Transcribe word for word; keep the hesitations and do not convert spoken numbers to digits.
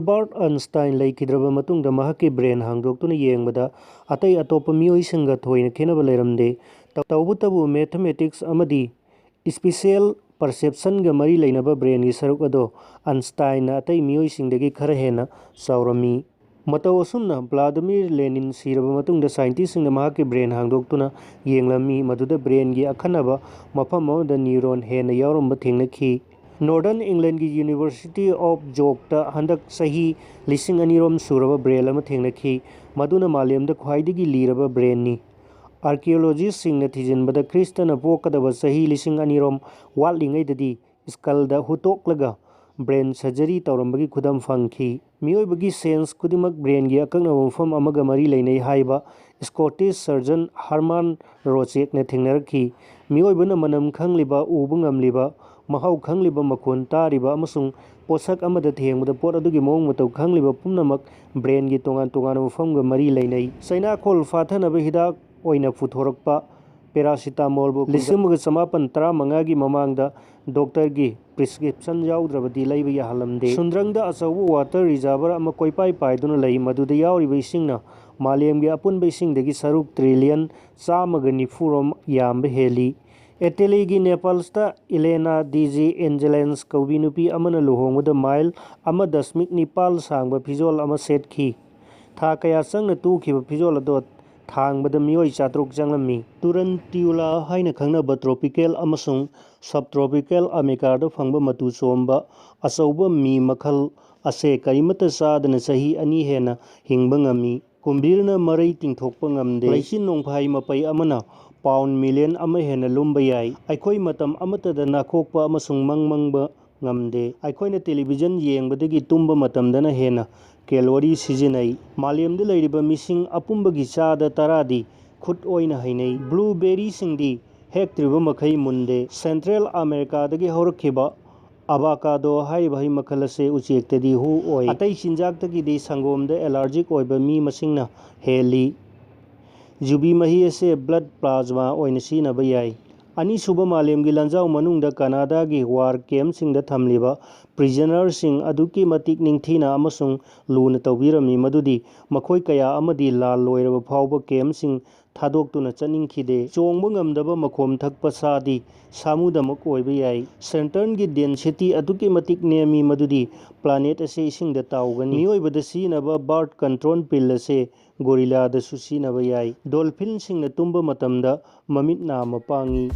Albert Einstein ꯂꯩꯈꯤꯗ꯭ꯔꯕ ꯃꯇꯨꯡꯗ ꯃꯍꯥꯛꯀꯤ ꯕ꯭ꯔꯦꯟ ꯍꯥꯡꯗꯣꯛꯇꯨꯅ ꯌꯦꯡꯕꯗ ꯑꯇꯩ ꯑꯇꯣꯞꯄ ꯃꯤꯑꯣꯏꯁꯤꯡꯒ ꯊꯣꯏꯅ ꯈꯦꯠꯅꯕ ꯂꯩꯔꯝꯗꯦ꯫ ꯇꯧꯕꯇꯕꯨ ꯃꯦꯊꯃꯦꯇꯤꯛꯁ ꯑꯃꯗꯤ ꯏꯁꯄꯤꯁꯤꯑꯦꯜ ꯄꯔꯁꯦꯞꯁꯟꯒ ꯃꯔꯤ ꯂꯩꯅꯕ ꯕ꯭ꯔꯦꯟꯒꯤ ꯁꯔꯨꯛ ꯑꯗꯣ ꯑꯥꯏꯟꯁꯇꯥꯏꯟꯅ ꯑꯇꯩ ꯃꯤꯑꯣꯏꯁꯤꯡꯗꯒꯤ ꯈꯔ ꯍꯦꯟꯅ ꯆꯥꯎꯔꯝꯃꯤ꯫ ꯃꯇꯧ ꯑꯁꯨꯝꯅ ꯕ꯭ꯂꯥꯗꯤꯃꯤꯔ ꯂꯦꯅꯤꯟ ꯁꯤꯔꯕ ꯃꯇꯨꯡꯗ ꯁꯥꯏꯟꯇꯤꯁꯁꯤꯡꯅ ꯃꯍꯥꯛꯀꯤ ꯕ꯭ꯔꯦꯟ ꯍꯥꯡꯗꯣꯛꯇꯨꯅ ꯌꯦꯡꯂꯝꯃꯤ, ꯃꯗꯨꯗ ꯕ꯭ꯔꯦꯟꯒꯤ ꯑꯈꯟꯅꯕ ꯃꯐꯝ ꯑꯃꯗ ꯅ꯭ꯌꯨꯔꯣꯟ ꯍꯦꯟꯅ ꯌꯥꯎꯔꯝꯕ ꯊꯦꯡꯅꯈꯤ꯫ ꯅꯣꯔꯗꯔꯟ ꯏꯪꯂꯦꯟꯒꯤ ꯌꯨꯅꯤꯚꯔꯁꯤꯇꯤ ꯑꯣꯐ ꯖꯣꯛꯇ ꯍꯟꯗꯛ ꯆꯍꯤ ꯂꯤꯁꯤꯡ ꯑꯅꯤꯔꯣꯝ ꯁꯨꯔꯕ ꯕ꯭ꯔꯦꯟ ꯑꯃ ꯊꯦꯡꯅꯈꯤ, ꯃꯗꯨꯅ ꯃꯥꯂꯦꯝꯗ ꯈ꯭ꯋꯥꯏꯗꯒꯤ ꯂꯤꯔꯕ ꯕ꯭ꯔꯦꯟꯅꯤ꯫ ꯑꯥꯔꯀꯤꯑꯣꯂꯣꯖꯤꯁꯁꯤꯡꯅ ꯊꯤꯖꯤꯟꯕꯗ ꯈ꯭ꯔꯤꯁꯇꯅ ꯄꯣꯛꯀꯗꯕ ꯆꯍꯤ ꯂꯤꯁꯤꯡ ꯑꯅꯤꯔꯣꯝ ꯋꯥꯠꯂꯤꯉꯩꯗꯗꯤ ꯁ꯭ꯀꯜꯗ ꯍꯨꯠꯇꯣꯛꯂꯒ ꯕ꯭ꯔꯦꯟ ꯁꯔꯖꯔꯤ ꯇꯧꯔꯝꯕꯒꯤ ꯈꯨꯗꯝ ꯐꯪꯈꯤ꯫ ꯃꯤꯑꯣꯏꯕꯒꯤ ꯁꯦꯟꯁ ꯈꯨꯗꯤꯡꯃꯛ ꯕ꯭ꯔꯦꯟꯒꯤ ꯑꯀꯛꯅꯕ ꯃꯐꯝ ꯑꯃꯒ ꯃꯔꯤ ꯂꯩꯅꯩ ꯍꯥꯏꯕ ꯁ꯭ꯀꯣꯇꯤꯁ ꯁꯔꯖꯟ ꯍꯔꯃꯥꯟ ꯔꯣꯆꯦꯛꯅ ꯊꯦꯡꯅꯔꯛꯈꯤ꯫ ꯃꯤꯑꯣꯏꯕꯅ ꯃꯅꯝ ꯈꯪꯂꯤꯕ, ꯎꯕ ꯉꯝꯂꯤꯕ, ꯃꯍꯥꯎ ꯈꯪꯂꯤꯕ, ꯃꯈꯣꯟ ꯇꯥꯔꯤꯕ ꯑꯃꯁꯨꯡ ꯄꯣꯠꯁꯛ ꯑꯃꯗ ꯊꯦꯡꯕꯗ ꯄꯣꯠ ꯑꯗꯨꯒꯤ ꯃꯑꯣꯡ ꯃꯇꯧ ꯈꯪꯂꯤꯕ ꯄꯨꯝꯅꯃꯛ ꯕ꯭ꯔꯦꯟꯒꯤ ꯇꯣꯉꯥꯟ ꯇꯣꯉꯥꯟꯕ ꯃꯐꯝꯒ ꯃꯔꯤ ꯂꯩꯅꯩ꯫ ꯆꯩꯅꯥꯈꯣꯜ ꯐꯥꯊꯅꯕ ꯍꯤꯗꯥꯛ ꯑꯣꯏꯅ ꯄꯨꯊꯣꯔꯛꯄ ꯄꯦꯔꯥꯁꯤꯇꯥꯃꯣꯜꯕꯨ ꯂꯤꯁꯤꯡ ꯑꯃꯒ ꯆꯃꯥꯄꯟ ꯇꯔꯥꯃꯉꯥꯒꯤ ꯃꯃꯥꯡꯗ ꯗꯣꯛꯇꯔꯒꯤ ꯄ꯭ꯔꯤꯁꯀ꯭ꯔꯤꯞꯁꯟ ꯌꯥꯎꯗ꯭ꯔꯕꯗꯤ ꯂꯩꯕ ꯌꯥꯍꯜꯂꯝꯗꯦ꯫ ꯁꯨꯟꯗ꯭ꯔꯪꯗ ꯑꯆꯧꯕ ꯋꯥꯇꯔ ꯔꯤꯖꯥꯔꯚꯔ ꯑꯃ ꯀꯣꯏꯄꯥꯏ ꯄꯥꯏꯗꯨꯅ ꯂꯩ, ꯃꯗꯨꯗ ꯌꯥꯎꯔꯤꯕ ꯏꯁꯤꯡꯅ ꯃꯥꯂꯦꯝꯒꯤ ꯑꯄꯨꯟꯕ ꯏꯁꯤꯡꯗꯒꯤ ꯁꯔꯨꯛ ꯇ꯭ꯔꯤꯂꯤꯌꯟ ꯆꯥꯝꯃꯒ ꯅꯤꯐꯨꯔꯣꯝ ꯌꯥꯝꯕ ꯍꯦꯜꯂꯤ꯫ ꯏꯇꯥꯂꯤꯒꯤ ꯅꯦꯄꯜꯁꯇ ꯏꯂꯦꯅꯥ ꯗꯤ ꯖꯤ ꯑꯦꯟꯖꯦꯂꯦꯟꯁ ꯀꯧꯕꯤ ꯅꯨꯄꯤ ꯑꯃꯅ ꯂꯨꯍꯣꯡꯕꯗ ꯃꯥꯏꯜ ꯑꯃ ꯗꯁꯃꯤꯛ ꯅꯤꯄꯥꯜ ꯁꯥꯡꯕ ꯐꯤꯖꯣꯜ ꯑꯃ ꯁꯦꯠꯈꯤ꯫ ꯊꯥ ꯀꯌꯥ ꯆꯪꯅ ꯇꯨꯈꯤꯕ ꯐꯤꯖꯣꯜ ꯑꯗꯣ ꯊꯥꯡꯕꯗ ꯃꯤꯑꯣꯏ ꯆꯥꯇ꯭ꯔꯨꯛ ꯆꯪꯂꯝꯃꯤ꯫ ꯇꯨꯔꯟꯇꯤꯌꯨꯂꯥ ꯍꯥꯏꯅ ꯈꯪꯅꯕ ꯇ꯭ꯔꯣꯄꯤꯀꯦꯜ ꯑꯃꯁꯨꯡ ꯁꯕ ꯇ꯭ꯔꯣꯄꯤꯀꯦꯜ ꯑꯃꯦꯔꯤꯀꯥꯗ ꯐꯪꯕ ꯃꯇꯨ ꯆꯣꯝꯕ ꯑꯆꯧꯕ ꯃꯤ ꯃꯈꯜ ꯑꯁꯦ ꯀꯔꯤꯃꯠꯇ ꯆꯥꯗꯅ ꯆꯍꯤ ꯑꯅꯤ ꯍꯦꯟꯅ ꯍꯤꯡꯕ ꯉꯝꯃꯤ꯫ ꯀꯨꯝꯕꯤꯔꯅ ꯃꯔꯩ ꯇꯤꯡꯊꯣꯛꯄ ꯉꯝꯗꯦ꯫ ꯂꯩꯆꯤꯟ ꯅꯣꯡꯐꯥꯏ ꯃꯄꯩ ꯑꯃꯅ ꯄꯥꯎꯟ ꯃꯤꯂꯤꯌꯟ ꯑꯃ ꯍꯦꯟꯅ ꯂꯨꯝꯕ ꯌꯥꯏ꯫ ꯑꯩꯈꯣꯏ ꯃꯇꯝ ꯑꯃꯠꯇꯗ ꯅꯥꯈꯣꯛꯄ ꯑꯃꯁꯨꯡ ꯃꯪ ꯃꯪꯕ ꯉꯝꯗꯦ꯫ ꯑꯩꯈꯣꯏꯅ ꯇꯦꯂꯤꯚꯤꯖꯟ ꯌꯦꯡꯕꯗꯒꯤ ꯇꯨꯝꯕ ꯃꯇꯝꯗꯅ ꯍꯦꯟꯅ ꯀꯦꯂꯣꯔꯤ ꯁꯤꯖꯤꯟꯅꯩ꯫ ꯃꯥꯂꯦꯝꯗ ꯂꯩꯔꯤꯕ ꯃꯤꯁꯤꯡ ꯑꯄꯨꯝꯕꯒꯤ ꯆꯥꯗ ꯇꯔꯥꯗꯤ ꯈꯨꯠ ꯑꯣꯏꯅ ꯍꯩꯅꯩ꯫ ꯕ꯭ꯂꯨꯕꯦꯔꯤꯁꯤꯡꯗꯤ ꯍꯦꯛꯇ꯭ꯔꯤꯕ ꯃꯈꯩ ꯃꯨꯟꯗꯦ꯫ ꯁꯦꯟꯇ꯭ꯔꯦꯜ ꯑꯃꯦꯔꯤꯀꯥꯗꯒꯤ ꯍꯧꯔꯛꯈꯤꯕ ꯑꯚꯥꯀꯥꯗꯣ ꯍꯥꯏꯔꯤꯕ ꯍꯩ ꯃꯈꯜ ꯑꯁꯦ ꯎꯆꯦꯛꯇꯗꯤ ꯍꯨ ꯑꯣꯏ꯫ ꯑꯇꯩ ꯆꯤꯟꯖꯥꯛꯇꯒꯤꯗꯤ ꯁꯪꯒꯣꯝꯗ ꯑꯦꯂꯔꯖꯤꯛ ꯑꯣꯏꯕ ꯃꯤ ꯃꯁꯤꯡꯅ ꯍꯦꯜꯂꯤ꯫ ꯌꯨꯕꯤ ꯃꯍꯤ ꯑꯁꯦ ꯕ꯭ꯂꯗ ꯄ꯭ꯂꯥꯖꯃꯥ ꯑꯣꯏꯅ ꯁꯤꯖꯤꯟꯅꯕ ꯌꯥꯏ꯫ ꯑꯅꯤꯁꯨꯕ ꯃꯥꯂꯦꯝꯒꯤ ꯂꯥꯟꯖꯥꯎ ꯃꯅꯨꯡꯗ ꯀꯅꯥꯗꯥꯒꯤ ꯋꯥꯔ ꯀꯦꯝꯞꯁꯤꯡꯗ ꯊꯝꯂꯤꯕ ꯄ꯭ꯔꯤꯖꯅꯔꯁꯤꯡ ꯑꯗꯨꯛꯀꯤ ꯃꯇꯤꯛ ꯅꯤꯡꯊꯤꯅ ꯑꯃꯁꯨꯡ ꯂꯨꯅ ꯇꯧꯕꯤꯔꯝꯃꯤ, ꯃꯗꯨꯗꯤ ꯃꯈꯣꯏ ꯀꯌꯥ ꯑꯃꯗꯤ ꯂꯥꯜ ꯂꯣꯏꯔꯕ ꯐꯥꯎꯕ ꯀꯦꯝꯞꯁꯤꯡ ꯊꯥꯗꯣꯛꯇꯨꯅ ꯆꯠꯅꯤꯡꯈꯤꯗꯦ꯫ ꯆꯣꯡꯕ ꯉꯝꯗꯕ ꯃꯈꯣꯝ ꯊꯛꯄ ꯁꯥꯗꯤ ꯁꯥꯃꯨꯗꯃꯛ ꯑꯣꯏꯕ ꯌꯥꯏ꯫ ꯁꯦꯇꯔꯟꯒꯤ ꯗꯦꯟꯁꯤꯇꯤ ꯑꯗꯨꯛꯀꯤ ꯃꯇꯤꯛ ꯅꯦꯝꯃꯤ, ꯃꯗꯨꯗꯤ ꯄ꯭ꯂꯥꯅꯦꯠ ꯑꯁꯤ ꯏꯁꯤꯡꯗ ꯇꯥꯎꯒꯅꯤ꯫ ꯃꯤꯑꯣꯏꯕꯗ ꯁꯤꯖꯤꯟꯅꯕ ꯕꯥꯔꯠ ꯀꯟꯇ꯭ꯔꯣꯜ ꯄꯤꯜ ꯑꯁꯦ ꯒꯣꯔꯤꯂꯥꯗꯁꯨ ꯁꯤꯖꯤꯟꯅꯕ ꯌꯥꯏ꯫ ꯗꯣꯜꯐꯤꯟꯁꯤꯡꯅ ꯇꯨꯝꯕ ꯃꯇꯝꯗ ꯃꯃꯤꯠ ꯅꯥ ꯃꯄꯥꯡꯏ꯫